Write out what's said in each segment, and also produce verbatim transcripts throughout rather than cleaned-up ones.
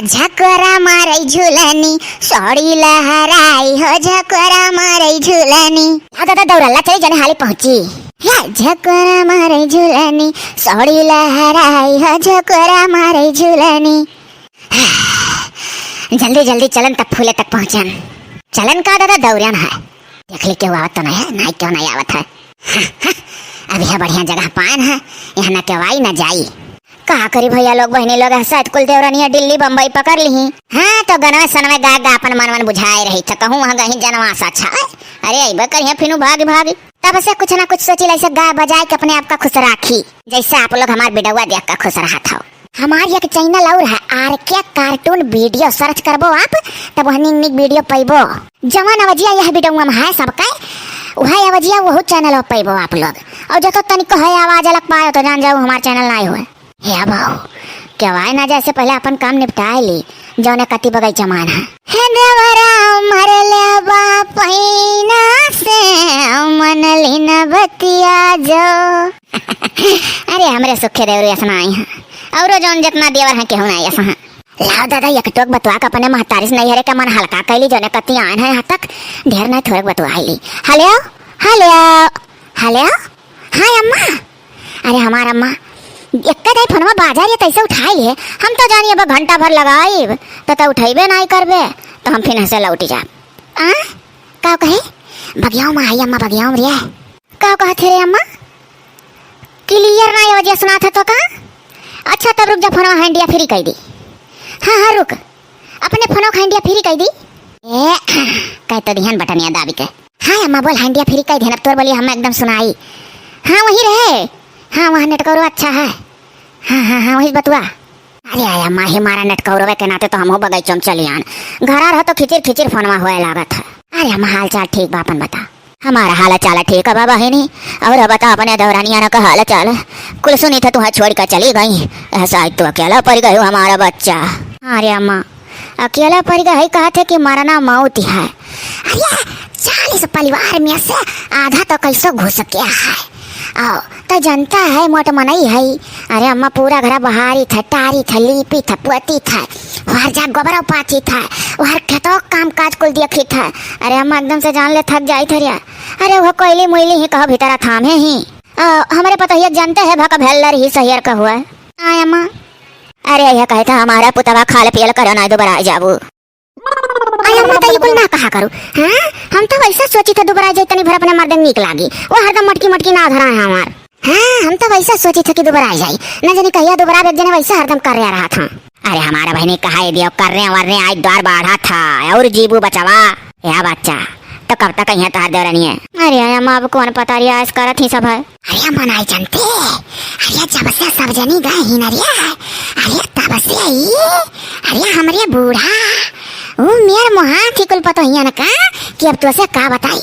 झकोरा मारै झुलनी, सौड़ी लहराई हो, झकोरा मारै झुलनी। हाँ दादा, दौड़ल्ला चली, जने हाली पहुँची। हे झकोरा मारै झुलनी, सौड़ी लहराई हो, झकोरा मारै झुलनी। जल्दी जल्दी चलन, तब फूले तक पहुँचन। चलन का दादा, दौड़न है। देख ली केहू आवत तो नहीं है, नहीं क्यों नहीं आवत है। अब यह बढ़िया जगह पान है, यहाँ न केहू आई न जाई। का करी भैया लोग, बहिनी लोग, शायद कुल देवरनिया दिल्ली बम्बई पकड़ लिही। हाँ, तो गनवे सनवे गा गा अपन मन मन बुझाए रही, तो कहूँ वहाँ गही जनवास अच्छा है। अरे अइबे करिहे फिनू भागी भागी। तब से कुछ ना कुछ सोची ला, ऐसे गा बजाए के अपने आप का खुश राखी, जैसे आप लोग हमार बिडौआ देख के खुश रहत हो। हमार एक channel और है, आर के cartoon video, search करबो आप, तब वह निक निक video पइबो। जवन अवजिया यह बिडौआ में है सबके, वह अवजिया वहू channel पर पइबो आप लोग। और जो तो तनिको है आवाज अलग पायो तो जान जाओ हमार channel नाई हुए। हे बाबू, केहू आए ना जाए से पहले अपन काम निपटाए ली, जौने कती बगैचा मान है। हे देवरा मरले बा पैना से, मन लीन बतिया जो। अरे हमरे सुखे देवरू ऐसा आई हैं, औरो जौन जितना देवर हैं केहू ना ऐसा हैं। लाओ दादा, एक टोक बतवा के अपने महतारी से नैहरे के मन हल्का कैली, जौने कती आन है यहाँ तक। ढेर नहीं, थोड़क बतवा ली। हेलो, हेलो, हेलो। हाँ अम्मा। अरे हमार अम्मा, एक्के दाई फोनवा बाजा रही तैसे उठाई है। हम तो जानी अब घंटा भर लगाइब तो, तो उठैबे नहीं करबे, तो हम फिर से लौटी जाब। आ? का कहे? बगियाओ में आई अम्मा, बगियाओ में रे। का कहत है रे अम्मा? Clear ना आवाज सुनात है तो का? अच्छा तब रुक जा, फोनवा hands free कइ दी। हाँ हाँ रुक, अपने फोनवा hands free कइ दी। ए, कह तो दिहन बटनिया दाबी के। हाँ अम्मा बोल, hands free कइ दिहन, अब तोर बोली हम एकदम सुनाई। हाँ वही रहे, हाँ वहाँ नेटकौरो अच्छा है। हाँ हाँ हाँ वही बतुआ। अरे आया माही मारा नेटकौरवे के नाते तो हमहू बगैचो में चली आन। घरा रह तो खिचिर खिचिर फोनवा होए लागत है। अरे अम्मा हाल चाल ठीक बा, अपन बता। हमारा हाल चाल ठीक बा बहिनी, और बता अपने देवरानिया न का हाल चाल। कुल सुनी थे तुहा छोड़ के चली गई, ऐसा आज तू अकेला पड़ गई हो हमारा बच्चा। अरे अम्मा अकेला पड़ गई है, कहा थे कि मरना मौत है। अरे चालीस परिवार में से आधा तो कैसो घुस गया है। आओ, तो जनता है, मोट मनई है। अरे अम्मा, पूरा घरा बहारी था, टारी था, लीपी था, पोती था, वहर जा गोबरा पाथी था, वहर खेतवा काम काज कुल देखी था। अरे अम्मा, एकदम से जान ले थक जाई थरिया। अरे वह कोयली मुइली ही कहो भीतरा थामे ही। आ, हमरे पतोहिया जनते है भका भेल्लर ही सहियर का हुआ। आय अम्मा। अरे यह कहता हमारा पुतवा खाल पियल करो ना दोबारा आ जाबू। अरे अम्मा, तो ये कुल ना कहा करू। हाँ, हम तो वैसा सोची थे दुबरा जाई तनी भर अपने मर्दन नीक लागी। वो हरदम मटकी मटकी ना धरा है हमार। हाँ, हम तो वैसा सोची थे कि दुबरा जाई। न जानी कहिया दुबरा एक जने वैसा हरदम कर रहा था। अरे हमारा बहनी कहा ये दियो कर रहे वर रहे आज द्वार बाढ़ा था और जीबू बचावा। या बच्चा, तो कब तक यहाँ तार दे रहनी है? अरे अम्मा, अब कौन पता रिया ऐस करत ही सब है। अरे अम्मा नाई जानते, अरे जब से सब जनी गए ही न रे, अरे तब से ही, अरे हमरे बूढ़ा, ऊ मेर मोहा थी कुल पतोहियन का, कि अब तो से का बताई।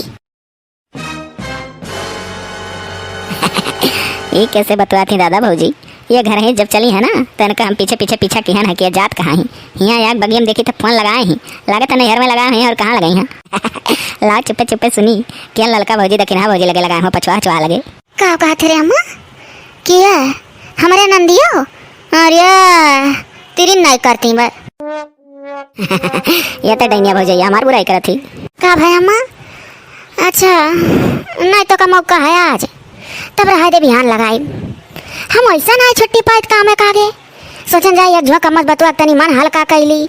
ये कैसे बतुआ थी दादा भौजी, ये घर ही जब चली है ना, तो इनका हम पीछे पीछे पीछा किहन है कि ये जात कहाँ ही। हियाँ एक बगिया में देखी तो फोन लगाए ही, लागत है नैहर में लगाए हैं और कहाँ लगाई हैं। लाओ चुप्पे चुप्पे सुनी, क्या ललका भौजी दखिनहा भौजी लगे लगाए हो, पछुआ हचुआ लगे। का कहत रे अम्मा? किया? हमरे नंदियो? अरे, तेरी नाई करती बा। ये तो डैनिया भौजैया हमार बुराई करत ही। का भाई अम्मा? अच्छा, नहीं तो का मौका है आज, तब रहा दे बिहान लगाई। हम ऐसा ना छुट्टी पाइत काम है कागे। सोचन जाए, एक झोंक अम्मा बतुआ तनी मन हल्का कैली।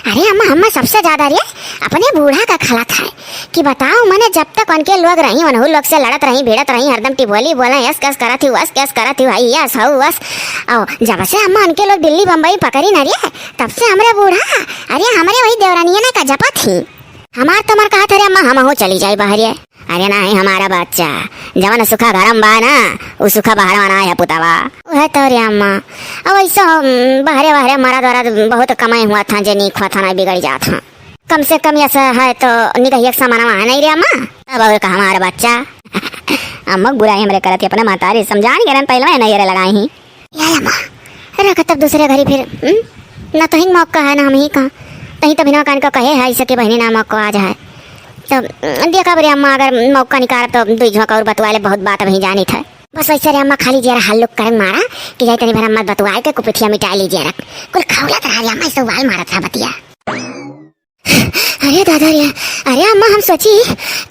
अरे अम्मा, अम्मा सबसे ज्यादा रे अपने बूढ़ा का खलत है कि बताओ मने, जब तक उनके लोग रही, उनहु लोग से लड़त रही, भिड़त रही, हरदम टिभोली बोले, "यस कस करत ही, वस कस करत ही, भाई यस हौ वस।" और जब से अम्मा उनके लोग दिल्ली बम्बई पकड़ी न रे, तब से हमरे बूढ़ा, अरे हमरे वही देवरानिया ना का जपत ही। हमार तो मन कहत है रे अम्मा, हमहू चली जाई बहरे। अरे नाही हमारा बच्चा, जवन सुखा घरम बा ना, उ सुखा बहरवा ना है पुतवा। उहे तो रे अम्मा, अब ऐसा, उम, बहरे बहरे मरद वरद बहुत कमाई हुआ था, जे नीक हुआ था ना बिगड़ जात हाँ। कम से कम ऐसा है तो निगहिया के समानवा है नहीं रे अम्मा। अब और का हमारा बच्चा। अम्मा बुराई हमरे करत ही अपने महतारी, समझान गरन पहले नहीं रे लगाई ही। या अम्मा, रख तब दूसरे घरी फिर, हम्म? ना तो हिंग मौका है, ना हम ही कहाँ। तहीं तो बिना कान का कहे है, ऐसे के बहिनी ना मौका आज है। तो, उम, देखा बरे अम्मा, अगर मौका निकाल तो दुई झोंक और बतवा ले, बहुत बात अभी जानी था। बस वैसे रे अम्मा, खाली जरा हल्लुक करन मारा कि जाई तनी भर अम्मा बतुआए के कुपिथिया मिटाए ली जरा। कुल खौलत रहा रे अम्मा, ऐसे उबाल मारत रहा बतिया। अरे दादा रे, अरे अम्मा, हम सोची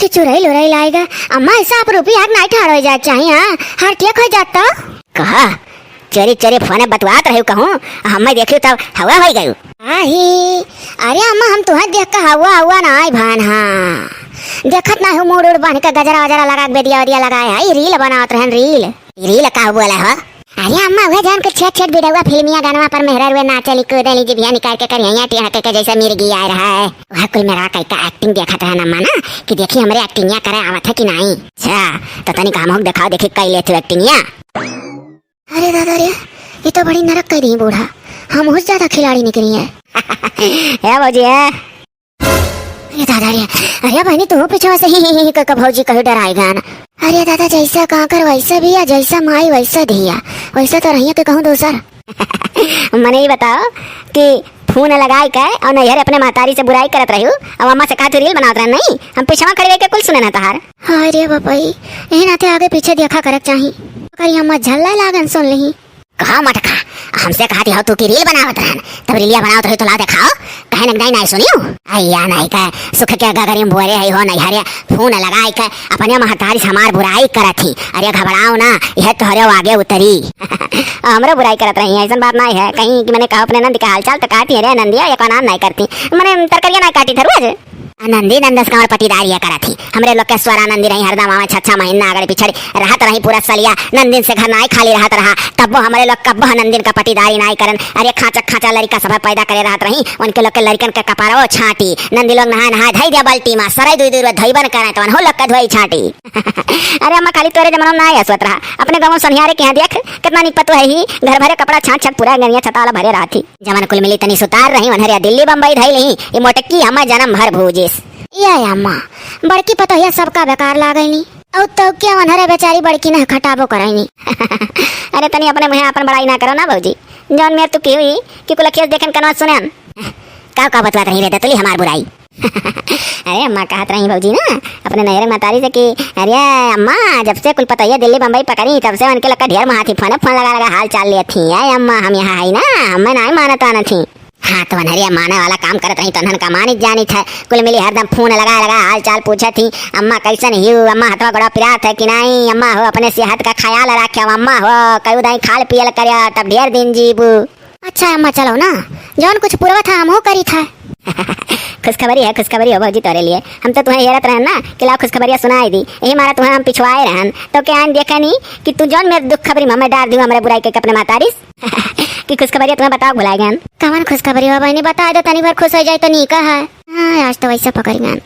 कि चुरैल उरैल आएगा। अम्मा, ऐसा आप रुपया आग नाई ठाड़ हो जाए चाहिए, हाँ? हार्ट अटैक हो जाता। कहा, चोरी चोरी फोन बतुआत रही कहूँ, हमें देखी तब हवा हो गयू। आही, अरे अम्मा, हम तुहे देख के हवा हवा ना आई भान, हाँ। देखत ना हो, मूड़ उड़ बांध के गजरा वजरा लगा के बेदिया वदिया लगाए है, रील बनावत रहन, रील। रील का बोला हो? अरे अम्मा, वह जान के छेट छेट बिडौआ फिल्मिया गानवा पर मेहररुए नाचेली कूदेली, जिभिया निकाल के करिया टेढ़ के, के जैसे मिर्गी आए रहा है। वह कुल मेरा कई का एक्टिंग देखत रहन अम्मा ना, कि देखी हमरे एक्टिंगिया करे आवत है कि नाई। अच्छा, तो तनी काम हो देखाओ, देखी कई लेत हो एक्टिंगिया। अरे दादा रे, ये तो बड़ी नरक कर दी बूढ़ा, हम उस ज्यादा खिलाड़ी निकली है। ए भौजी, ए। अरे दादा रे, अरे बहनी, तू पीछे से ही, ही, ही, ही, क-, क-, भौजी कहीं डराएगा ना। अरे दादा, जैसा कांकर वैसा बिया, जैसा माई वैसा धिया, वैसा तो रहिए के कहूँ दोसर। मने ही बताओ कि फोन लगाई के और नैहर अपने महतारी से बुराई करत रही, अब अम्मा से कहा तू रील बनावत रहे, नहीं, हम पीछे खड़े रह के कुल सुने ना तहार। अरे बापाई, यही नाते आगे पीछे देखा करक चाही, अगर ये अम्मा झल्ला लागन सुन ली। कहा मटका, हमसे कहती हो तू कि रील बनावत रहन, तब रीलिया बनावत रही तो ला देखाओ, कहे नगदाई नाई सुनियो। अय्या नाई का, सुख के गगरी में बोरे है हो नैहरे, फोन लगाई के अपने महतारी से हमार बुराई करत ही। अरे घबराओ ना, यह तोहरे आगे उतरी। हमरे बुराई करत रही है, ऐसन बात नाई है। कहीं कि मैंने कहा अपने नंद के हालचाल तो कहती है, रे नंदिया, ये कौन नाई करती, मैंने तरकरिया नाई काटी था रोज। आ नंदी नंदस का हमर पटीदारी है करत ही। हमरे लोग के स्वरा नंदी रही हरदम आवे छच्छा महीना आगड़ पिछड़ी रहत रही पूरा सलिया। नंदिन से घर नाई खाली रहत रहा। तब्बो हमरे लोग कब्बो नंदिन का पटीदारी नाई करन। अरे खाचक खाचा लड़का सब पैदा करे रहत रही। उनके लोग के लड़कन के कपारवो छाटी। नंदी लोग नहाए नहाए धई दिया बाल्टी मा। सराई दुई दुई रोज धोइबन करे तो हो लोग के धोई छाटी। अरे अम्मा खाली तोरे जमाना में नाई हंसवत रहा। अपने गाँव सनिहारे के यहाँ देख कितना निक पतो है ही। घर भरे कपड़ा छाट छाट पूरा गनिया छताला भरे रहत ही। जवन कुल मिली तनी सुतार रही, वनहरिया दिल्ली बम्बई धई ली, ई मोटकी हमें जन्म भर भूजिस। ये अम्मा, बड़की पतोहिया सबका बेकार लागैनी। औ तो क्या वनहरे बेचारी बड़की न खटाबो करैनी। अरे तनी अपने मुँहे अपन बड़ाई ना करो ना भौजी। जौन मेर तू की हुई कि कुल अखियस देखन कनवा सुनन। का का बतवात रही रे दतुली हमार बुराई। अरे अम्मा कहत रही भौजी ना अपने नैहर महतारी से कि अरे अम्मा जब से कुल पतोहिया दिल्ली बम्बई पकड़ी तब से उनके लक्का ढेर महाथी फोन फोन लगा लगा हाल चाल लेत थी। अरे अम्मा हम यहाँ है ना, हमें नाई मानत आनत थी। हाँ तो अनहरिया माने वाला काम करत रही तो उन्हन का मानित जानित है। कुल मिली हरदम फोन लगा लगा हाल चाल पूछत थी। अम्मा कैसन हियो, अम्मा हथवा गोड़ा पिरात है कि नाई, अम्मा हो अपने सेहत का ख्याल रखे, अम्मा हो कयू दाई खाल पियल करे तब ढेर दिन जीबू। अच्छा अम्मा चलो ना, जौन कुछ पुरवा था हमहू करी था। खुशखबरी है, खुशखबरी हो भौजी तोरे लिए। हम तो तुम्हें हेरत रहन ना कि लाओ खुशखबरिया सुनाई दी, यही मारा तुम्हें हम पिछवाए रहन। तो क्या आन देखे नहीं कि तू जौन मेरे दुख खबरी में हमें डार दियो, हमरे बुराई के अपने मातारिस। कि खुशखबरिया तुम्हें बताओ भुलाए गए। कवन खुशखबरी हो बहनी, बता दो तनी भर खुश हो जाए तो नीका है। हाँ आज तो वैसे पकड़ गए।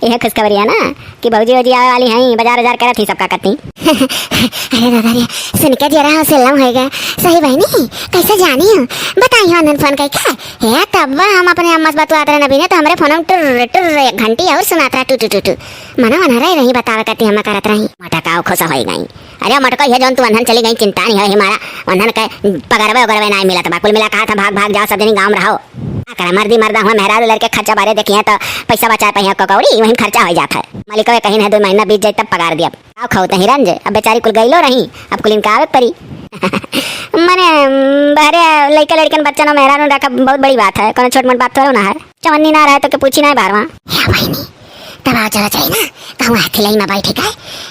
यह खुशखबरिया ना कि भौजी वौजी आवे वाली हैं, बाजार बाजार करत ही सबका कती। अरे दादा रे, सुन के जरा हौसला हो गया। सही बहनी, कैसे जानी हो? बताई हो अनन फोन कई के। हे तब हम अपने अम्मा से बतवात रहे नबीने तो हमरे फोन में टुर टुर एक घंटी और सुनात रहा टू टू टू टू। मना वनहरे रही बतावे करती हम करत रही। मटकाओ खुश हो गई। अरे मटको ये जौन तू वन्हन चली गई चिंता नहीं है हमारा। वन्हन के पगरवे उगरवे नहीं मिलत बा। कुल मिला कहा था भाग भाग जाओ सब जनी गाँव में रहो। का करा मर्दी मर्दा हुआ मेहरारू लड़के खर्चा बारे देखिए तो पैसा बचा पाइए कौड़ी वहीं खर्चा हो जाता है। मालिकवे कहीं है दो महीना बीत जाए तब पगार दिया। का खाओ तही रंज, अब बेचारी कुल गईलो रही, अब कुल इनका आवे परी। मने, उम, बहरे लइका लड़कन बच्चा ना मेहरारू रखा बहुत बड़ी बात है, कोनो छोट मोट बात थोड़ो ना है। चवन्नी ना रहे तो के पूछी ना बारवा। हे बहिनी, तब आओ चलो जाई ना, कहूँ हाथी लई में बैठी का,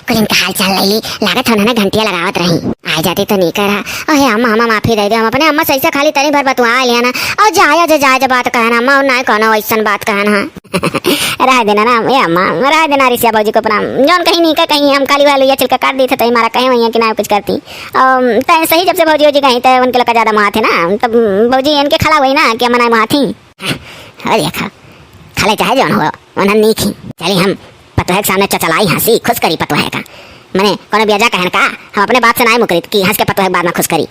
कुल इनका हाल चाल ले ली, लागत होना ना घंटिया लगावत रही। आ जाती तो नहीं करा। अहे अम्मा, अम्मा माफी दे दे, हम अपने अम्मा से ऐसे खाली तनी भर बतुआ लिया ना, और जाया जे जाए जे बात कहना अम्मा, और ना कोनो ऐसन बात कहना। रह देना ना, ए अम्मा, रह देना रिसिया भौजी को अपना। जौन कहीं नहीं का कहीं हम काली वाली या छिलका काट दी थे, तो हमारा कहे वही है कि ना कुछ करती। अम, तै सही जब से भौजी, भौजी कहीं, तै उनके लगा ज्यादा माँ थे ना, तब भौजी इनके खला हुई ना कि अम्मा ना माँ थी। अरे देखा, खले चाहे जौन हो, उन्हन नहीं थी। चली हम पतोहे के सामने चचलाई हंसी, खुश करी पतोहे का। मने, कोनो ब्याजा कहन का, हम अपने बाप से ना मुकरित कि हंस के पतोहे के बाद में खुश करी।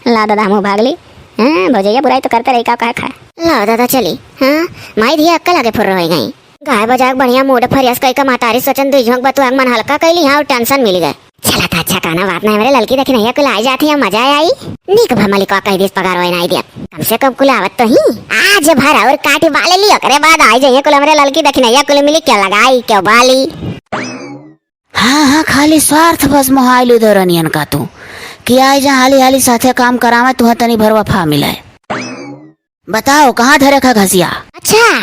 ला दादा, हमहू भाग ली। हाँ, भौजैया बुराई तो करते रही, का कहे खाए। ला दादा, चली। हाँ, माई धिया अक्कल आगे फुर्र हो गई। गाय बजाए के बढ़िया मूड फरियस कई का महतारी सोचन दुई झोंक बतुआ के मन हल्का कैली, हाँ, और टेंशन मिल गए। चला त अच्छा, काना बात ना, हमरे ललकी देखी नैया कुल आई जाती है, मजा आई। नीक भा मलिकवा कह दिस पगार होए ना आई दिया, कम से कम कुल आवत तो ही। आज भर और काटी बाले ली, ओकरे बाद आई जाइए कुल हमरे ललकी देखी नैया कुल मिली, क्यों लगाई, क्यों बाली। हाँ, हाँ, खाली स्वार्थ बस मोहाइलू देवरनियन का तू, कि आइ जा हाली हाली साथे काम करावे, तुहा तनी भर वफा मिले। बताओ, कहाँ धरे का घसिया? अच्छा,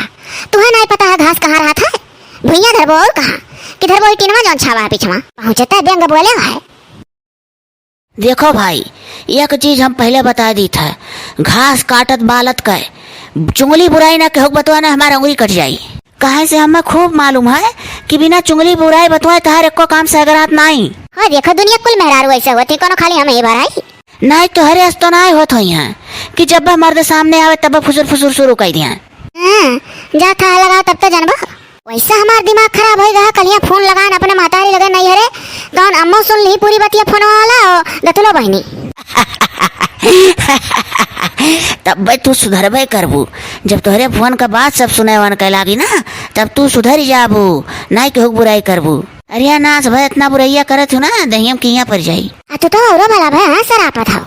तुहा नाहीं पता है घास कहाँ रहत है? भुइयाँ धरबो और कहाँ? कि धरबो ई टिनवा जौन छावा है पीछवा? पहुँचते बेंग बोले है। देखो भाई, एक चीज हम पहिले बताइ दीत है, घास काटत बालत के चुंगली बुराई ना केहू बतवा ना, हमार अंगुरी कट जाई। काहे से हमें खूब मालूम है कि बिना चुंगली बुराई बतवाए तहार एको काम सगरात नाई। हाँ, देखो दुनिया कुल मेहरारू ऐसे होती, कोनो खाली हम ही भराई। नाई तोहरे अस तो नाई होत होई हैं कि जब मर्द सामने आवे तब फुसुर फुसुर शुरू कर दिया। हाँ, जा था लगा तब तो जनबा। वैसे हमार दिमाग खराब होइ गया, कलिया फोन लगान अपने महतारी लगे नैहरे, तौन अम्मो सुन ली पूरी बतिया फोन वाला, ओ दतुलो बहिनी। तब बे तू सुधरबे करबू, जब तोहरे फोन का बात सब सुने वन के लागी ना, तब तू सुधर जाबू, नाई केहू के बुराई करबू। अरे नास भाई, इतना बुरैया करत हो ना, दहियम किया पर जाई। आ तू तो औरो भला भे, हाँ, सरापत हो।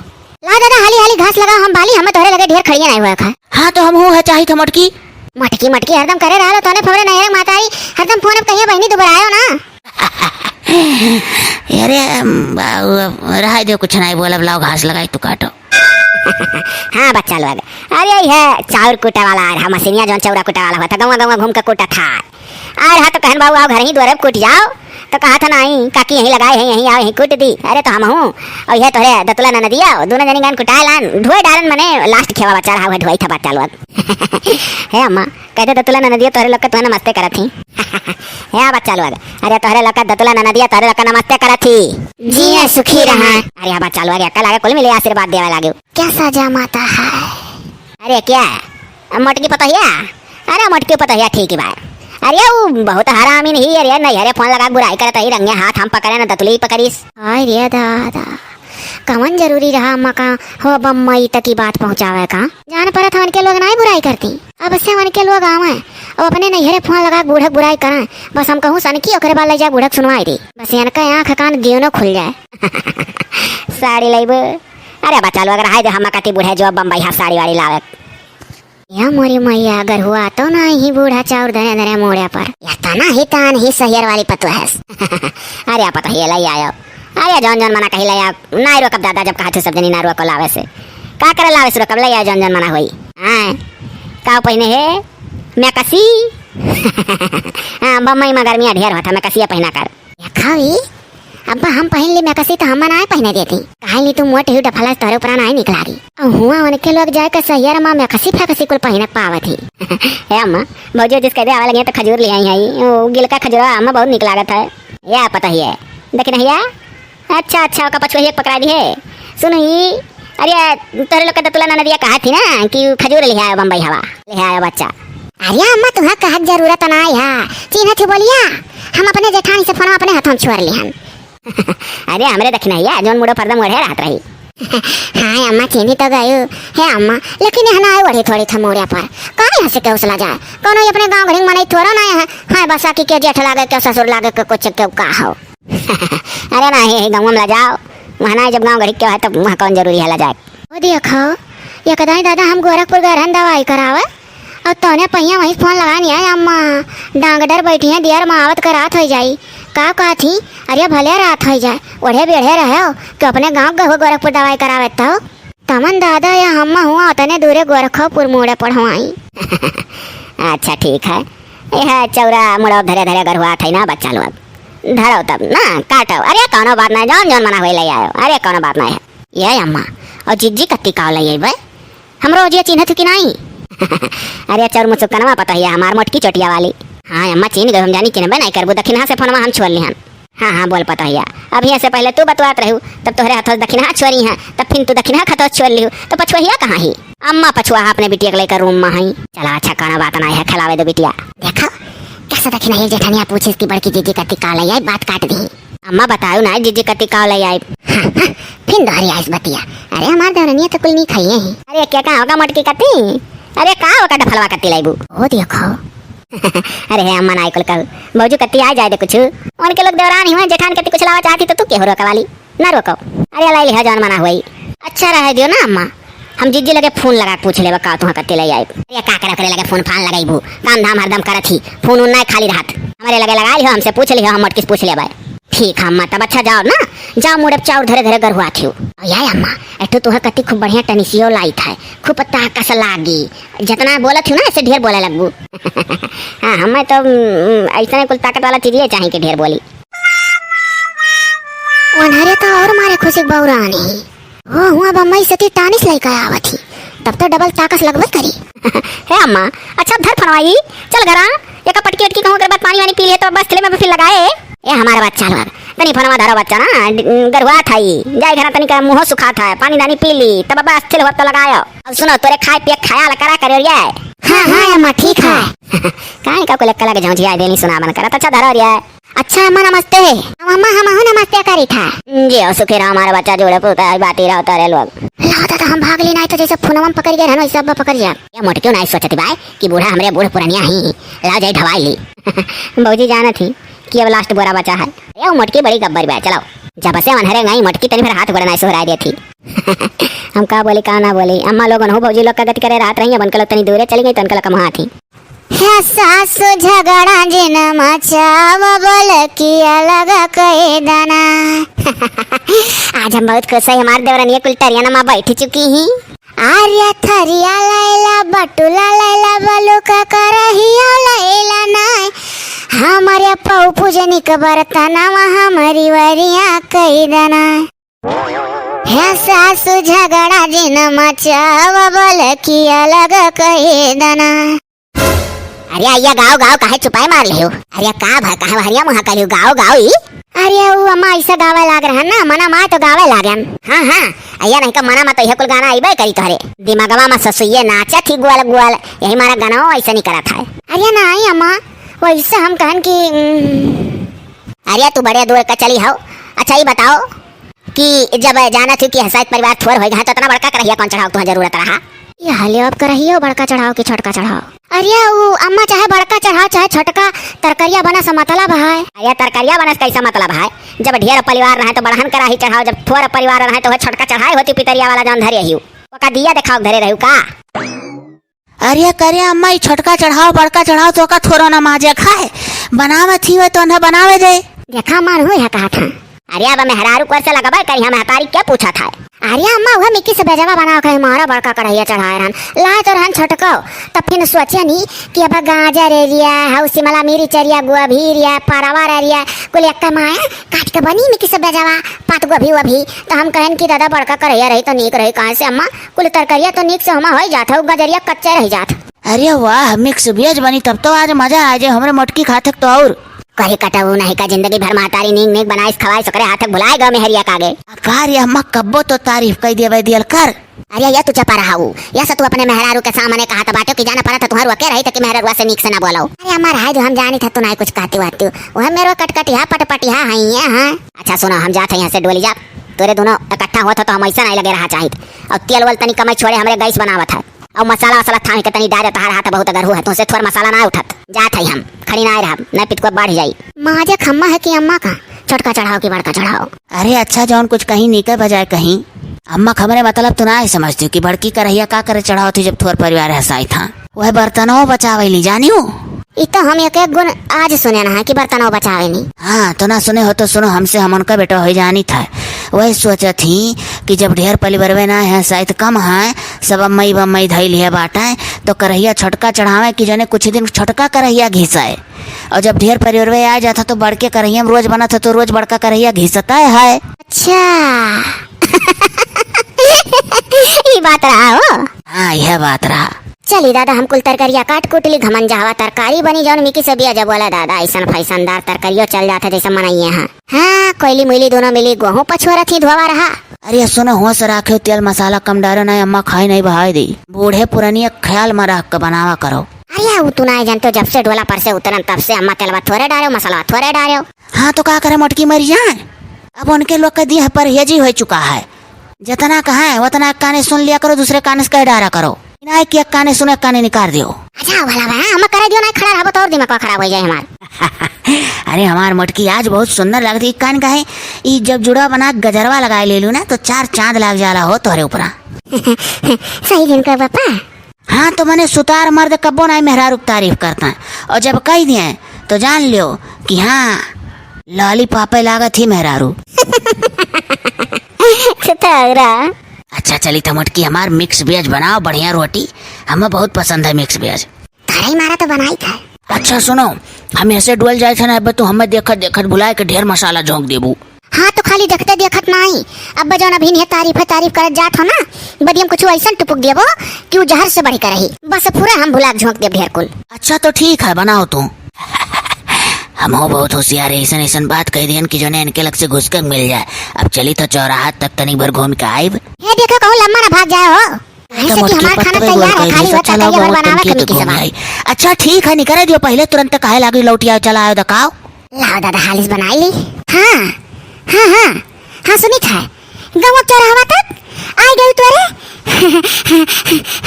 ला दादा, हाली हाली घास लगाओ, हम बाली, हमें तोहरे लगे ढेर खड़िया नाई हुआ खा। हाँ, तो हम हूँ है, चाही तो मोटकी। मटकी, मटकी हरदम करे रहलो, तोने फोरे नहीं रे महतारी, हरदम फोन अब कहिए बहिनी दुबरायो ना। अरे, बाबू, अब रहाई दे, कुछ नहीं बोलब, लाओ घास लगाई, तू काटो। हाँ बच्चा लोग, अरे यही है चाउर कूटे वाला, अरे हाँ, मशीनिया जौन चौरा कूटे वाला होता, गौवा गौवा घूम के कूटा था। अरे हाँ, तो कहन बाबू, आओ घर ही द्वारे कूट जाओ, तो कहा था नहीं, काकी यहीं लगाए हैं, यहीं आओ, यहीं कूट दी। अरे तो हम हूँ, और यह तोहरे दतुला ननदिया, दोनों जनी गान कुटाए लान, ढोए डालन मने, लास्ट खेवा बच्चा रहा हुआ, ढोई था बच्चा लोग। हे अम्मा, कहते दतुला ननदिया तोहरे लोग के तोहरे नमस्ते करत ही। हे बच्चा लोग, अरे तोहरे लोग के दतुला ननदिया तोहरे लोग के नमस्ते करत ही। जिए सुखी रहा। अरे बच्चा लोग, अक्का लागे कुल मिले आशीर्वाद देवे लागे। क्या सजा माता है? अरे क्या? मोटकी पतोहिया? अरे मोटकी पतोहिया ठीक बा। अरे वो बहुत हरामी नहीं, अरे नहीं, अरे फोन लगा बुराई करत ही, रंगे हाथ हम पकड़े ना दतुली पकड़ीस। हाय रे दादा, कवन जरूरी रहा अम्मा का हो बम्मई तक की बात पहुँचावे का? जान परत हमन के लोग नाई बुराई करती, अब से हमन के लोग आवे, अब अपने नैहरे फोन लगा बूढ़क बुराई करें, बस हम कहूँ सनकी ओकरे बाद ले जाए बूढ़क सुनवाई दे, बस इनका आँख कान दियोनो खुल जाए। साड़ी लेबे? अरे बच्चा लोग, रहाई दे, हम कती बूढ़े जो बम्बई हा साड़ी वाड़ी लावे। या मोरी मैया, अगर हुआ तो ना ही बूढ़ा चाउर धरे धरे मोड़े पर। या तना ही तान ही सहियर वाली पतुआ है। अरे आप तो ये ले आयो। अरे जौन जौन मना कही ले आओ। ना रोकब दादा, जब कहा थे सब जनी ना रोको लावे से। का करे लावे से रोकब, ले आयो जौन जौन मना होई। हाँ, का पहिने है? मैकसी। हाँ, बम्बई में गर्मियाँ ढेर होता, मैकसिया पहिना कर। या खावी, अब्बा हम पहिन ली मैकसी तो हम नाय पहिने देती। काहे ली तू मोट ही डफला तोरे ऊपर नाय निकला रही। अब हुआ उनके लोग जाए के सहियर माँ मैकसी फैकसी कुल पहिने पावत ही। हे अम्मा, भौजी जिस कहते आवे लगे तो खजूर ले आई है। वो गिलका खजूरा अम्मा बहुत निक लागत है। या पता ही है। देख नहीं है? अच्छा, अच्छा, ओका पछुआ ही एक पकड़ा दी है। सुन ही, अरे, तोहरे लोग के दतुला ननदिया कहा थी ना कि खजूर ले आयो बम्बई हवा, ले आयो बच्चा। अरे अम्मा, तुहा कहत जरूरत ना है, चिन्ह थी बोलिया, हम अपने जेठानी से फोन अपने हाथों में छोड़ लिहन। अरे हमरे दखिनहिया, जौन मुड़ो फरदम ओढ़े रहत रही। हाँ अम्मा, चिन्ही तो गयू, हे अम्मा, लेकिन यहाँ ना आए ओढ़ी थोड़ी था मोड़िया पर, काहे हंसे के उसला जाए, कोनो ये अपने गाँव घड़ी में मनई थोड़ा ना है, हाँ बसा की के जेठ लागे के ससुर लागे के कुछ के का हो। अरे नाही, यही गाँव में ला जाओ, वहाँ ना जब गाँव घड़ी के है तब वहाँ कौन जरूरी है ला जाए। ओ देखो, ये कदाई दादा हम गोरखपुर गए रहन दवाई करावे, और तौने पहिया वहीं फोन लगा नहीं आया अम्मा, डांगडर बैठी हैं दियर में आवत करात हो जाई। का कहा थी? अरे भले रात हो जाए, ओढ़े बेढ़े रहे हो कि अपने गाँव गए हो गोरखपुर दवाई करावे तो। तमन दादा या हम हुआ तने दूरे गोरखपुर मोड़े पर हुआई। अच्छा ठीक है, यह चौरा मुड़ो धरे धरे अगर हुआ था ना बच्चा लोग, धरो तब ना काटो। अरे कौनो बात नहीं, जौन जौन मना हुए ले आयो। अरे कौनो बात नहीं है। ये अम्मा, और जिज्जी कत्ती काव ले आई बे? हमरो जिया चिन्हत हो कि नहीं? अरे चौर मुचुकनवा पतोहिया हमार मोटकी चोटिया वाली। हाँ अम्मा, चिन्ह गए हम जानी चिन्हबे नहीं करबू, दखिनहा से फोनवा हम छोड़ लिहन। हाँ, हाँ, बोल पतोहिया। अब हियाँ से पहिले तू बतवात रहू, तब तोहरे हथों से दखिनहा छोरी हैं, तब फिर तू दखिनहा खतों से छोड़ लिहू, तो पछुआ हिया कहाँ ही? अम्मा पछुआ अपने बिटिया के लेकर रूम में हई। चला अच्छा, कौनो बात ना है, खेलावे दो बिटिया। देखो, कैसे दखिनहा ये जेठनिया पूछिस कि बड़की दीदी का टिका ले आई, बात काट दी। अम्मा बताओ ना, जीजी का टिका ले आई। हाँ, हाँ, फिर दोहरी आइस बतिया। अरे हमार देवरनिया तो कुल नहीं खाइए हैं। अरे क्या कहाँ होगा मोटकी कती? अरे का होगा डफलवा कती लाइबू? ओ देखो। अरे हे अम्मा नाई कुल कहू, भौजी कत्ती आ जाए दे कुछ। उनके लोग देवरान ही हुए, जेठान कत्ती कुछ लावा चाहती तो तू के हो रोका वाली? ना रोको। अरे लाई लिहा जौन मना हुई। अच्छा रहे दियो ना अम्मा, हम जिज्जी लगे फोन लगा के पूछ लेबा का तुहाँ कत्ती ले आई। अरे का करे ओकरे लगे फोन फान लगाईबू, काम धाम हरदम करत ही, फोन उन ना खाली रहत। हमारे लगे लगा लिहो, हमसे पूछ लिहो, हम मोटकी से पूछ लेबा। ठीक है अम्मा, तब अच्छा जाओ ना, जाओ मुड़े चाउर धरे धरे गरुआ थियो। या अम्मा, एठो तुहे कति खूब बढ़िया टनिसियो लाइत है, खूब ताकस लागी, जितना बोलत हूँ ना ऐसे ढेर बोले लगबू। हाँ, हमें तो, उम, ऐसा कुल ताकत वाला चीजिए चाही कि ढेर बोली। ओन्हरे तो और मारे खुशी बौरानी। हो, हुआ बम्बई से ती टानिस लइका आवत ही, तब तो डबल ताकस लगबे करी। हे अम्मा, अच्छा धर फनवाई, चल घरा, एक पटकी वटकी कहूँ, ओकर बाद पानी वानी पी लिए तो बस थले में फिर लगाए। ए हमारे बच्चा लोग, तनी फनवा धरो बच्चा ना, ड-, गरुआ थाई, जाए घरा तनी का मुँह सुखा था, पानी दानी पी ली, तब बस थले हो तो लगायो। अब सुनो, तोरे खाए पिए ख्याल करा करे रे। हाँ, हाँ, अम्मा, ठीक है। काहे का कुल कला के झौंझिया देनी सुनावन करत, अच्छा धरो रे। अच्छा अम्मा नमस्ते। अम्मा हमहू नमस्ते करी था। जियो सुखी रहो हमारे बच्चा, जोड़े पुता है, बाटी रहो तारे लोग। लाओ दादा हम भाग ली, नाहीं तो जैसे फोनवा में पकड़ गए रहन वैसे अब पकड़ जा। ये मोटकी नाहीं सोचती बाय कि बूढ़ा हमरे बूढ़ पुरनिया ही, लाओ जाई ढवाई ली। भौजी जानत ही कि अब लास्ट बोरा बचा है। ये मोटकी बड़ी गब्बर बाय, चलाओ। जब से वनहरे गई मोटकी तनी भर हाथ गोड़ नाहीं सुहराई देती। हम का बोली का ना बोली, अम्मा लोगन हो भौजी लोग का गति करे रात रही, अब उनका लोग तनी दूरे चली गई तो उनका लोग कम हाथ ही। हे सासु झगड़ा जिन मचाव, बोल कि अलग कई दना। आज हम बहुत खुश है, हमार देवरनिया कुल तरिया नमा बैठ चुकी ही। आर्या थरिया लैला, बटुला लैला, बलुका करहिया लैला नाय। हमारे पौ पूजनिक बर्तनवा हमारी वरिया कई दना। हे सासु झगड़ा जिन मचाव, बोल कि अलग कई दना। अरे अइया गाओ गाओ, काहे चुपाई मार लियो? अरे का भा, काहे हरिया मुहा करियो, गाओ गाओ ई। अरे ऊ अम्मा ऐसा गावे लाग रहन ना, मना माँ तो गावे लागन। हाँ हाँ, अइया नहीं का मना माँ तो यह कुल गाना अइबे करी तोहरे दिमागवा में ससुइये नाचत ही गोल गोल, यही मारा गाना ऐसा नहीं करत है। अरे नाहीं अम्मा, वैसे हम कहन कि, उम, अरे तू बड़े दूर का चली हो। अच्छा ई बताओ, कि जब जानत ही कि हसाइत परिवार थोर होई गए, तो इतना बड़का करहिया कौन चढ़ाव तुहा जरूरत रहा? ये हले अब करहियो बड़का चढ़ाव कि छोटका चढ़ाव? अरे ऊ अम्मा चाहे बड़का चढ़ाव चाहे छोटका, तरकरिया बनस मतलब है। अरे तरकरिया बनस कैसा मतलब है? जब ढेर परिवार रहे तो बड़हन कराही चढ़ाव, जब थोर परिवार रहे तो वह छोटका चढ़ाई होती पितरिया वाला जौन धरे ही। ओका दिया देखाव धरे रहू का? अरे करे अम्मा, ई छोटका चढ़ाव, बड़का चढ़ाव तो का थोरो ना माजे खाए, बनावे थी वे तो उन्हें बनावे दे। देखा मन हुई है कहा था। अरे अब मेहरारू कर से लगबे करी, हम महतारी के पूछा था। अरे अम्मा, वह मिक्की से बेजवा बनाव खाए, मारा बड़का कढ़ैया चढ़ाए रहन, लाए तो रहन छोटको, तब फिर सोचे नी कि अब गाजर एरिया, हऊ शिमला मिर्च एरिया, गोभी एरिया, परवर एरिया, कुल एक माया काट के बनी मिक्की से बेजवा, पात गोभी वोभी। तो हम कहन कि दादा बड़का कढ़ैया रही तो नीक रही, कहाँ से अम्मा कुल तरकारिया तो नीक से हमा होई जात है, उ गजरिया कच्चे रह जात। अरे वाह, मिक्स वेज बनी तब तो आज मजा आ जाए, हमरे मोटकी खाथे तो और। करी कटऊ नहीं का जिंदगी भर महतारी नीक नीक बनाइस खवाइस, ओकरे हाथे भुलाए गए मेहरिया कागे। का रे अम्मा, कब्बो तो तारीफ कई देवे दियल कर। अरे या तू चपा रहा हूँ, या से तू अपने मेहरारू के सामने कहा तो बाटो कि जाना पड़ा तो तुहार वके रही तो कि मेहरारुआ से नीक से ना बोलो। अरे अम्मा रहा जो हम जानी था तू ना कुछ कहती वाती, वह मेरे कटकटिया पटपटिया है ये, हाँ। अच्छा सुनो, हम जात है यहाँ से डोली जा, तोरे दोनों इकट्ठा होत हो तो हम ऐसा नहीं लगे रहा चाहित। और तेल वेल तनी कमाई छोड़े, हमरे गैस बनावत है। और मसाला वसाला थाम के तनी डारे, तहार हाथ बहुत अगर हो है, तुमसे थोड़ा मसाला ना उठत। जात है हम, खड़ी ना रहब, नहीं पितको बढ़ जाई। माजे खम्मा है कि अम्मा का छोटका चढ़ाव कि बड़का चढ़ाव? अरे अच्छा, जौन कुछ कहीं नीके बजाय कहीं, अम्मा खबरे मतलब तू ना ही समझती कि बड़की करहिया का करे चढ़ाव थी जब थोर परिवार हसाई था। वह बर्तनों बचावे ली जानियो। ई तो हम एक एक गुण आज सुने ना है कि बर्तनों बचावे नी। हाँ, तो ना सुने हो तो सुनो, हमसे हम उनका बेटा हो जानी था। वही सोचत ही कि जब ढेर परिवारवे ना है, शायद कम है, सब अम्मई बम्मई धइल है बाटे, तो करहिया छोटका चढ़ावे कि जने कुछ दिन छोटका करहिया घिसाए। और जब ढेर परिवारवे आ जाता तो बड़के करहिया में रोज बनत है तो रोज बड़का करहिया घिसता है। अच्छा। ई बात रहा हो? हाँ, यह बात रहा। चली दादा, हम कुल तरकारिया काट कूट ली, घमन जहवा तरकारी बनी, जौन मिकी से बिया जब बोला दादा, ऐसन फैसनदार तरकारियो चल जात है जैसे मनइये हैं। हाँ, कोयली मुइली दोनों मिली गोहूं पछुआ रखी धोवा रहा। अरे सुनो, होश राखे, तेल मसाला कम डारो, नहीं अम्मा खाई नहीं बहाई दी। बूढ़े पुरानी एक ख्याल में रख के बनावा करो। अरे उ तू नहीं जानते, जब से डोला पर से उतरन तब से अम्मा तेलवा थोड़े डारो, मसाला थोड़े डारो। हाँ तो का करे, मोटकी मरी जाए। अब उनके लोग के दिया परहेजी हो चुका है। जितना कहे उतना एक काने सुन लिया करो, दूसरे काने से कह डारा करो। ना कि एक काने सुने, एक काने निकाल दियो। अच्छा भला बा, हम करे दियो ना, खड़ा रहबो तो और दिमाग खराब हो जाए हमार। अरे हमार मोटकी आज बहुत सुंदर लगती, कान कहे ई जब जुड़ा बना गजरवा लगा ले लू ना तो चार चांद लाग जाला हो तोहरे ऊपरा। सही दिन का पापा। हाँ तो मने सुतार मर्द कब्बो ना मेहरारू की तारीफ करता है, और जब कह दिए तो जान लियो कि हाँ लॉलीपॉपे लागत ही मेहरारू। सुतौरा। अच्छा चली त मोटकी, हमार mix veg बनाओ, बढ़िया रोटी, हमें बहुत पसंद है mix veg। तारई मारा तो बनाई था। अच्छा सुनो, हम ऐसे डुअल जाए थे ना, अब तू हमें देखत देखत भुलाए के ढेर मसाला झोंक देबू। हाँ तो खाली देखते देखत नाई, अब जौन अभी नहीं तारीफे तारीफ करत जात हो ना, बदी हम कुछ ऐसन टुपुक देबो कि उ जहर से बढ़ के रही। बस पूरा हम भुला के झोंक देब ढेर कुल। अच्छा तो ठीक है, बनाओ तू। हमहू बहुत होशियार है, ऐसन ऐसन बात कह दियन कि जौने इनके लग से घुस के मिल जाए। अब चली तो चौराहा तक तनिक भर घूम के आइब। हे देखो, कहूँ लम्बा ना भाग जाए हो। ऐसे कि हमार खाना तैयार है, खाली होता तैयार बनावे के मिकी सब। अच्छा ठीक है, निकरे दियो, पहले तुरंत काहे लागी लौटिया, चला आयो दकाओ। लाओ दादा, हालिस बनाई ली। हाँ, हाँ, हाँ, हाँ, सुनी था, गौवा चौराहवा तक आई गई तोरे।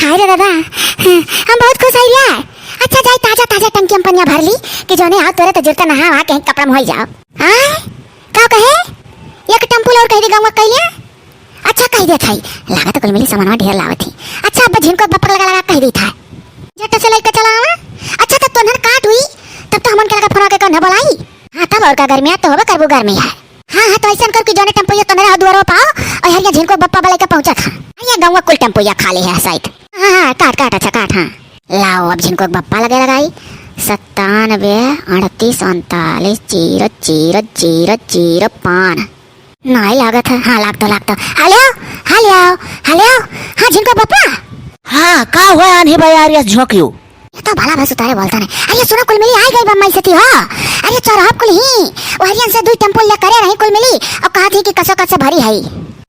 हाय रे दादा, हम बहुत खुश हई रे। अच्छा जाई, ताजा ताजा टंकी में पनिया भर ली कि जौने आओ तोरे तो जुरता नहा वहा के कपड़ा में होई जाओ। आय, का कहे? एक टेम्पू और कह दे गौवा कैलिया। अच्छा कह देत हई, लागत कुल मिली सामानवा ढेर लावत ही। अच्छा अब झिनको बप्पा लगा लगा कह देत है। झट से लइके चला आवा। अच्छा तब तोहन काट हुई, तब तो हमन के लगा फोनवा के कौन बोलाई। हाँ तब और का, गर्मिया तो होबे करबू गर्मी है। हाँ हाँ, तो ऐसन कर कि जौने टेम्पो ये तोहरे दुआरो पाओ और हरिया झिनको बप्पा लइके पहुँचत है। ये गौवा कुल टेम्पो या खाली है साइड। हाँ हाँ, काट काट, अच्छा काट, हाँ। लाओ अब झिनको बप्पा लगे लगाई। सत्तानवे, अड़तीस, उनतालीस, जीरो जीरो जीरो जीरो पाँच। नाई लागत है। हाँ, लाग तो, लाग तो। हेलो, हेलो, हेलो। हाँ, झिनको बप्पा। हाँ, का हुआ आन्ही बयार यस झोंकियो? ये तो भला भस उतारे बोलता नहीं। अरे सुनो, कुल मिली आई गई बम्मई से थी हो। अरे चौराहा कुल ही। ओ हरियन से दुई टेम्पो ले करे रही कुल मिली। और कहा थी कि कसो कसो भरी है।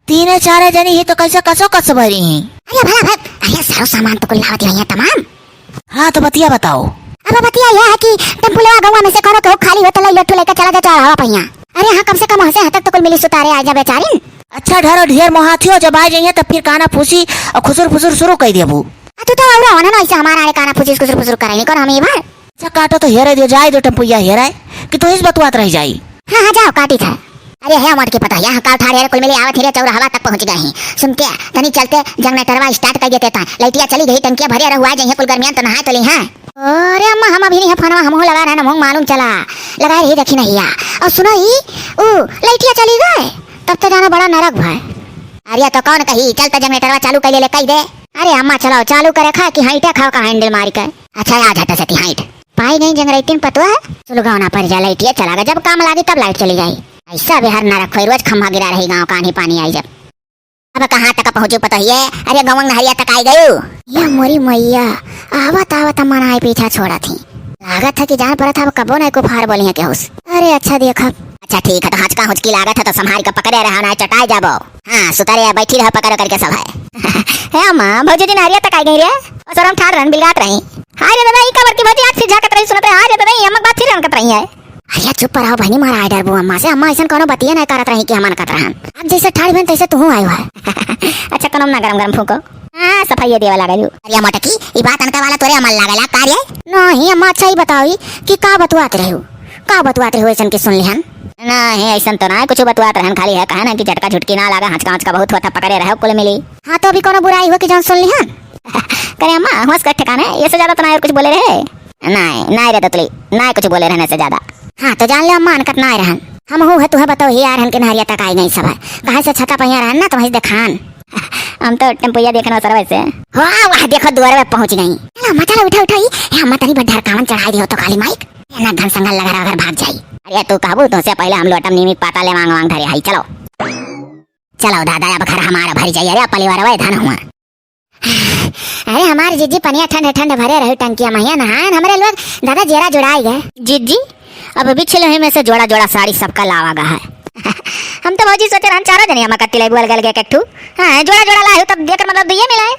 तीने चारे जनी ही तो कैसे कसो कसो भरी ही? अरे भला भाई, अरे सारो सामान तो कुल लावत ही है तमाम। हाँ, तो बतिया बताओ। अब बतिया यह है कि टेम्पू लेवा गौवा में से कौनो केहू खाली हो तो लई लो, ठू लेके चला जा चौराहा पहिया। अरे हाँ, कम से कम हंसे हतक तो कुल मिली सुतारे आ जा बेचारिन। अच्छा ढेर ढेर मोहाथियो, जब आ जाइए तब फिर काना फूसी और खुसुर फुसुर शुरू कर देबू। आ तू तो औरा होना ना, ऐसे हमारा आने काना फूसी खुसुर फुसुर करे नहीं कौन हम ये बार। अच्छा काटो तो हेरे दियो, जाए दो टेम्पुया हेरे कि तू इस बतुआत रह जाई। हाँ हाँ जाओ काटी था। अरे है मटकी पता, यहाँ काल ठाड़े कुल मिली आवत ही रे चौराहा तक पहुँच गए ही। सुनते तनी चलते जनरेटरवा स्टार्ट कर देते ता, लइटिया चली गई, टंकिया भरे रहुआ जाइए कुल गर्मियान तो नहाए तो ली। हाँ अरे अम्मा, हम अभी नहीं है फोनवा, हम लगा रहे ना, मोंग मालूम चला, लगा रही देखी नहीं या। और सुनो ही, ऊ लइटिया चली गए, तब तो जाना बड़ा नरक भाई। अरे तो कौन कही, चल तो जनरेटरवा चालू कर ले, ले कही दे। अरे अम्मा चलाओ, चालू करे खा कि हाइटे खाओ का हैंडल मारी के। अच्छा आ जाता सती हाइट। पाई गई जनरेटिंग पतुआ, सुलगाव ना पड़ जा, लइटिया चला गया, जब काम लागी तब लाइट चली जाई। ऐसा बिहार नरक खोई, रोज खम्भा गिरा रही गाँव का आन्ही पानी आई जब। अब कहाँ तक पहुँचू पतोहिए? अरे गवंग नहरिया तक आई गयू। या मोरी मैया, आवत आवत मन आए पीछा छोड़ा थी। लागत है कि जान पड़ा था अब कबो नहीं कुफार बोली है केहूस। अरे अच्छा देखब। अच्छा ठीक है, तो हचका हुचकी लागत है तो संभाल के पकड़े रहा, ना चटाई जाबो। हाँ सुतरे बैठी रहो पकड़ करके सब है। हे अम्मा, भौजी जी नहरिया तक आई गई रे। और सरम ठाड़ रहन बिलगात रही। हाय रे दादा, ई का बड़की भौजी आज फिर झाकत रही, सुनत रही। हाय रे दादा, ई अम्मा के बात फिर रनकत रही है। अरे चुप रहो बहनी, मारा है डरबू अम्मा से। अम्मा ऐसन कोनो बतिये नहीं करत रही कि हम अनकत रहन। अब जैसे ठाड़ भेन तैसे तुहू आयो है। अच्छा कनम ना गरम गरम फूको। हाँ सफाई देवा लागल हूँ। अरे मटकी, ई बात अनका वाला तोरे अमल लागला का रे? नहीं अम्मा, अच्छा ही बताओ ई कि का बतुआत रहे हो? का बतुआत रहे हो ऐसन के सुन लिहन? नहीं ऐसन तो ना कुछ बतुआत रहन, खाली है कहे ना कि झटका झुटकी ना लागा, हचका हचका बहुत होता पकड़े रहे कुल मिली। हाँ तो अभी कोनो बुराई हो कि जौन सुन लिहन? करे अम्मा, होश का ठिकाने, ये से ज्यादा तो ना और कुछ बोले रहे। नाय, नाय रे ततली, नाय कुछ बोले रहने से ज्यादा। हाँ, तो जान ले अम्मा, अनकत नाय रहन। हम हूँ है, तुहे बताओ ही यार, हन के नहरिया तक आई गई सब है। कहाँ से छता पहिया रहन ना, तो वहीं देखान। हम तो टेम्पुया देखना सर वैसे। वाह, वाह, देखो दुआरे पे पहुँच गई। चलो अम्मा, चलो उठा, उठा ही। ए अम्मा, तनी बड्ढर कावन चढ़ाई दियो तो काली माइक। ये ना घन संगल लगा रहा, अगर भाग जाई। अरे तू कहबू तो से पहले हम लोटम नीमी पाता ले मांग मांग धरे हाई, चलो। चलो दादा, अब घर हमारा भर जाई। अरे पलिवार वे धन हुआ। अरे हमार जीजी पनिया ठंड ठंड भरे रही टंकिया महिया नहायन हमरे लोग। दादा जेरा जुड़ाई गए। जीजी, अब बिछले हुई में से जोड़ा जोड़ा साड़ी सबका लावा गा है। हम तो भौजी सोचे रहन चारों जने हम कत्ती लाई बोल गल गए एक ठू। हाँ, जोड़ा जोड़ा लाए हो तब देकर मतलब दुइये मिलाए।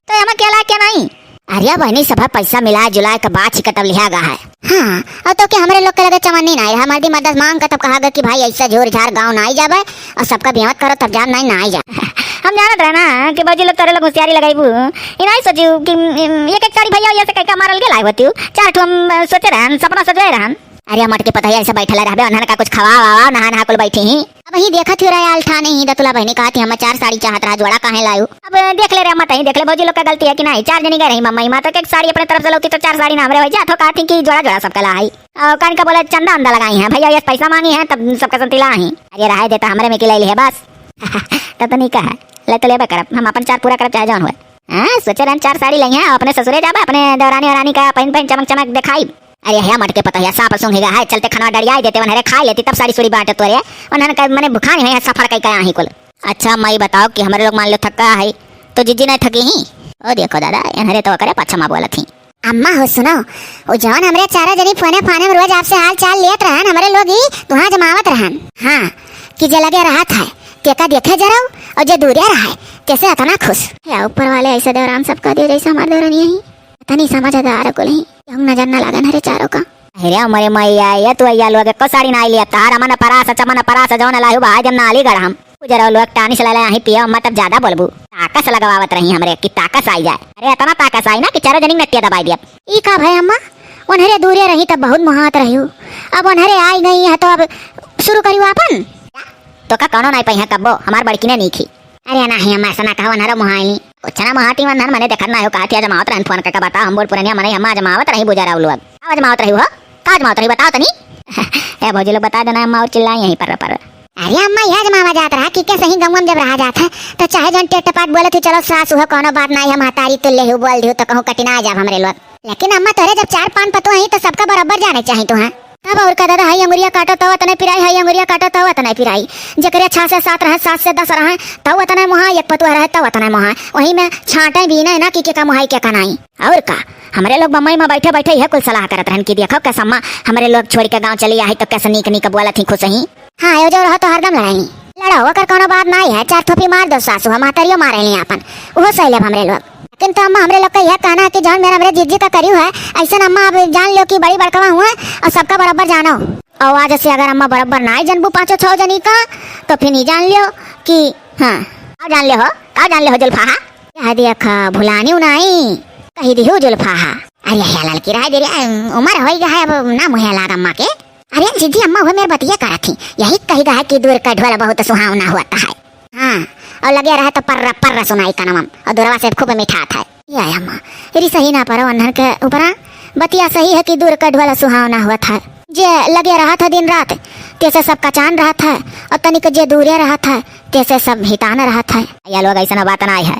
तो हम क्या ला क्या नहीं? अरे बहनी सब पैसा मिला जुला के बात ही कतब लिया गा है। हाँ, और तो क्या हमरे लोग के लगे चवन्नी नहीं रहा, मर्दी मदद मांग के तब कहा गया कि भाई ऐसा झोर झार गाँव ना आई जावे और सबका बेवत करो तब जान नहीं ना आई जावे। हम जानत रहे ना कि भौजी लोग तोरे लोग होशियारी लगाईबू। ई नहीं सोचू कि, इम, एक एक साड़ी भैया ये से कह के मारल के लाए होती हूँ। चार ठो हम, अ, सोचे रहन, सपना सजवाए रहन। अरे मटके पता है ऐसे बैठल रहबे, उन्हन का कुछ खवा वावा, नहा नहा कुल बैठी ही। अब ही देखत ही रहे आल ठाने ही दतुला बहिनी कहत ही, "हम चार साड़ी चाहत रहा, जोड़ा काहे लायू?" अब देख ले रे अम्मा, तहीं देख ले भौजी लोग का गलती है कि नहीं? चार जनी गए रही मम्मा, माँ तो एक साड़ी अपने तरफ से लौती तो चार साड़ी ना हमरे वही जात हो, कहत ही कि जोड़ा जोड़ा सबका लाई। और कान का बोले चंदा अंदा लगाई हैं भैया, ये पैसा मांगी हैं तब सबका संती लाई। अरे रहे देता हमरे में की ले ली है बस। तब तो नहीं कहा, ले तो लेबे करब, हम अपन चार पूरा करब चाहे जौन हुए। हाँ, सोचे रहन चार साड़ी लई हैं, अपने ससुरे जाबे, अपने देवरानी वरानी का पहिन पहिन चमक चमक देखाई। अरे हे मटके पतोहिया, सांप सूंघेगा है, चलते खनवा डरियाई देते, वनहरे खाई लेती, तब साड़ी सुड़ी बांटे तोरे। वनहन का मने भुखानी है, सफर कई कया ही कुल। अच्छा, माई बताओ कि हमरे लोग मान लो थका है, तो जिज्जी नहीं थकी ही? ओ देखो दादा, एनहरे तो करे पाछा माँ बोलत ही। अम्मा हो सुनो, वो जौन हमरे चारों जनी फोने फाने में रोज आपसे हाल चाल लेत रहन, हमरे लोग ही तुहाँ जमावत रहन। हाँ, कि जे लगे रहत है, तेका देखे जराऊ, और जे दूरे रहे, तेसे अतना खुश। या ऊपर वाले ऐसे देवरान सब कह दियो जैसे हमार देवरानी ही। तनी समझदार कुल ही, हम नजर न लागन हरे चारों का। अरे मरे मैया, ये तू अइया लोग एको साड़ी ना लिया, तार अमन परास, चमन परास, जौन लाहू बहाई देम ना अलीगढ़ हम। गुजरो लोग टानिस ले ले, अहीं पियो अम्मा, तब ज्यादा बोलबू। ताकस लगवावत रही हमरे कि ताकस आई जाए। अरे इतना ताकस आई ना कि चारों जनी नटिया दबाई दिया। ई का भय अम्मा, उन्हरे दूरे रही तब बहुत मुहात रही, अब उन्हरे आई गई है तो अब शुरू करियो आपन। तो का कौनो नहीं पई है कब्बो, हमार बड़की ने नहीं खी। अरे नाही अम्मा, ऐसा ना कहो, उन्हरे मुहाई। कुछ ना मुहाती वन्हन, मने देखत ना हो, कहत ही जमावत रहन फोन करके बता, हम बोल पुरनिया मने अम्मा जमावत रही बुजरा लोग। का जमावत रही हो? का जमावत रही बताओ तनी। ए भौजी लोग बता देना अम्मा और चिल्लाई यहीं पर पर। अरे अम्मा, यह जमावा जात रहा कि क्या सही गम गम जब रहा जात है, तो चाहे जौन टेट टपाट बोलत ही, चलो सास हो, कौनो बात ना, हम हतारी तुल्ले ही बोल दियो तो कहूँ कटिना जाब हमरे लोग। लेकिन अम्मा तोरे जब चार पान पतो ही तो सबका बराबर जाने चाही तू, हाँ? तब और का दादा, हई अंगुरिया काटो तब अतने पिराई, हई अंगुरिया काटो तब अतने पिराई। जेकरे छह से सात रहे, सात से दस रहे, तब अतने मुहा, एक पतुआ रहे तब अतने मुहा। वही में छांटे भी नहीं ना कि के का मुहाई के का नहीं। और का, हमरे लोग बम्बई में बैठे बैठे यह कुल सलाह करत रहन कि देखो कैसे अम्मा हमरे लोग छोड़ के गाँव चली आई तो कैसे नीक नीक बोलत ही खुश ही। हाँ, यो जो रहो तो हरदम लड़ाई। लड़ो, ओकर कोनो बात नाई है, चार थोपी मार दो सासू, हम महतरियो मारे ली आपन, उहो सह लेब हमरे लोग। लेकिन तो अम्मा हमरे लोग का यह कहना है कि जौन मेरा हमरे जिज्जी का करियो है, ऐसन अम्मा अब जान लियो कि बड़ी बड़कवा हुआ और सबका बराबर जानो। और आज से अगर अम्मा बराबर नाई जनबू पाँचों छो जनी का, तो फिर नहीं जान लियो कि हाँ, का जान ले हो, का जान ले हो जुल्फाहा? यह देखा भुलानी उनाई, कही दिहू जुल्फाहा। अरे हे लड़की रहे दे रे, उम्र होई गया है, अब ना मुहे लाग अम्मा के। अरे जिज्जी अम्मा, वो मेरे बतिया करत ही, यही कही गा है कि दूर का ढोल बहुत सुहावना होता है। हाँ, और लगे रहे तो पर्र पर्र सुनाई कनवम, और दूरवा से खूब मिठात है। ये अम्मा, री सही ना परो अन्हर के ऊपरा, बतिया सही है कि दूर का ढोल सुहावना होत है। जे लगे रहत है दिन रात, तेसे सब कचान रहत है, और तनिक जे दूरे रहत है, तेसे सब हितान रहत है। या लोग ऐसा बात ना है।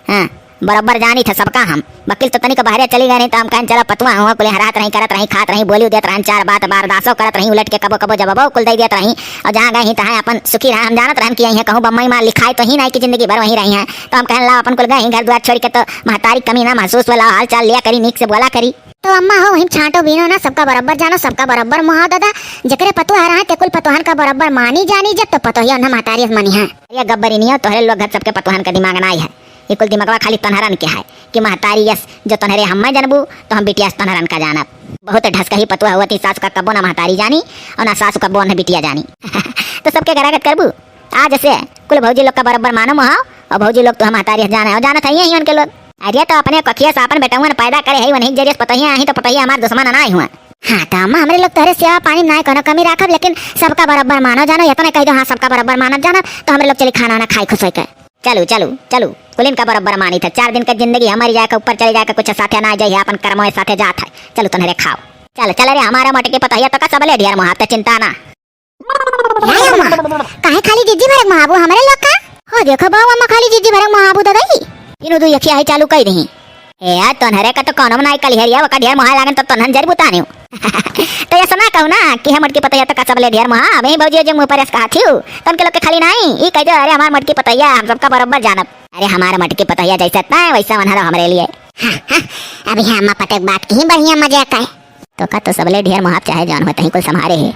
हाँ, बराबर जानी था सबका हम। वकील तो तनिक बहरे चली गए, नहीं तो हम कहन चला पतुआ हुआ, कुल हरात रही, करत रही, खात रही, बोली देत रहन, चार बात बारदासो करत रही, उलट के कबो कबो जवाबो कुल दे देत रही। और जहाँ गए ही तहाँ अपन सुखी रहा। हम जानत रहन कि यहीं कहूँ बम्बई में लिखाई तो ही नहीं कि जिंदगी भर वहीं रही हैं। तो हम कहन ला अपन कुल गए ही घर द्वार छोड़ के, तो महतारी कमी ना महसूस होला, हाल चाल लिया करी, नीक से बोला करी। तो अम्मा हो, वहीं छांटो बीनो ना, सबका बराबर जानो, सबका बराबर मुहाओ दादा। जेकरे पतुआ रहा ते कुल पतुहन का बराबर मानी जानी, जब तो पतोहिया उन्हें महतारी मानी है। अरे गब्बरी नियो, तोहरे लोग घर सबके पतुहन का दिमाग ना आई है। ये कुल दिमागवा खाली तोहरन के है कि महतारी यस जो तोहरे हम मैं जानबू, तो हम बिटिया से तोहरन का जानब। बहुत ढसकही पतुआ हुआ थी, सास का कब्बो ना महतारी जानी और ना सास का कब्बो ना बिटिया जानी। तो सबके गरागत करबू। आज से कुल भौजी लोग का बराबर मानो मोहाओ, और भौजी लोग तो हम महतारी जाने और जानत है यही उनके लोग। अरे तो अपने कखिया से अपन बेटउन पैदा करे है, वही जरिए से पतोहिया आई तो पतोहिया हमार दुश्मन ना आई हुआ। हाँ तो अम्मा, हमरे लोग तोहरे सेवा पानी में ना कोनो कमी राखब, लेकिन सबका बराबर मानो जानो, इतना कह दो, हाँ सबका बराबर मानब जानो, तो हमरे लोग चली खाना वाना खाई खुश होके। चलू, चलू, चलू, कुलिन का बराबर मानी था। चार दिन का जिंदगी हमारी जाए के ऊपर चली जाए के कुछ साथे ना जाए, अपन कर्मों के साथे जात है। चलू तोहरे खाओ। चल, चल रे, हमारा मटकी पतोहिया तो का सबले ढेर मुहाब, तो चिंता ना। हे अम्मा, काहे खाली जिज्जी भरक मुहाबू हमरे लोग का? हो देखो बाऊ अम्मा, खाली जिज्जी भरक मुहाबू दादा ही। इनु दू यखिया है चालू कई दही। ए यार, तोहरे का तो कोनो नाई कलिहरिया, वका ढेर मुहाए लागन तो तोहन जर बुतानियो। तो ऐसा ना कहू ना कि हम मटकी पतोहिया तो का सबले ढेर मुहा, अबे भौजी जे मुंह पर ऐसा कहा थियो, तो उनके लोग के खाली नाई, ई कह दो, "अरे हमार मटकी पतोहिया, हम सबका बराबर जानब।" अरे हमार मटकी पतोहिया जैसे इतना है, वैसा वनहरो हमरे लिए। हाँ, हाँ, अभी हाँ अम्मा पटेक बात की ही बढ़िया मजाक है। तो का तो सबले ढेर मुहाब चाहे जान हो, तही कुल संभारे है।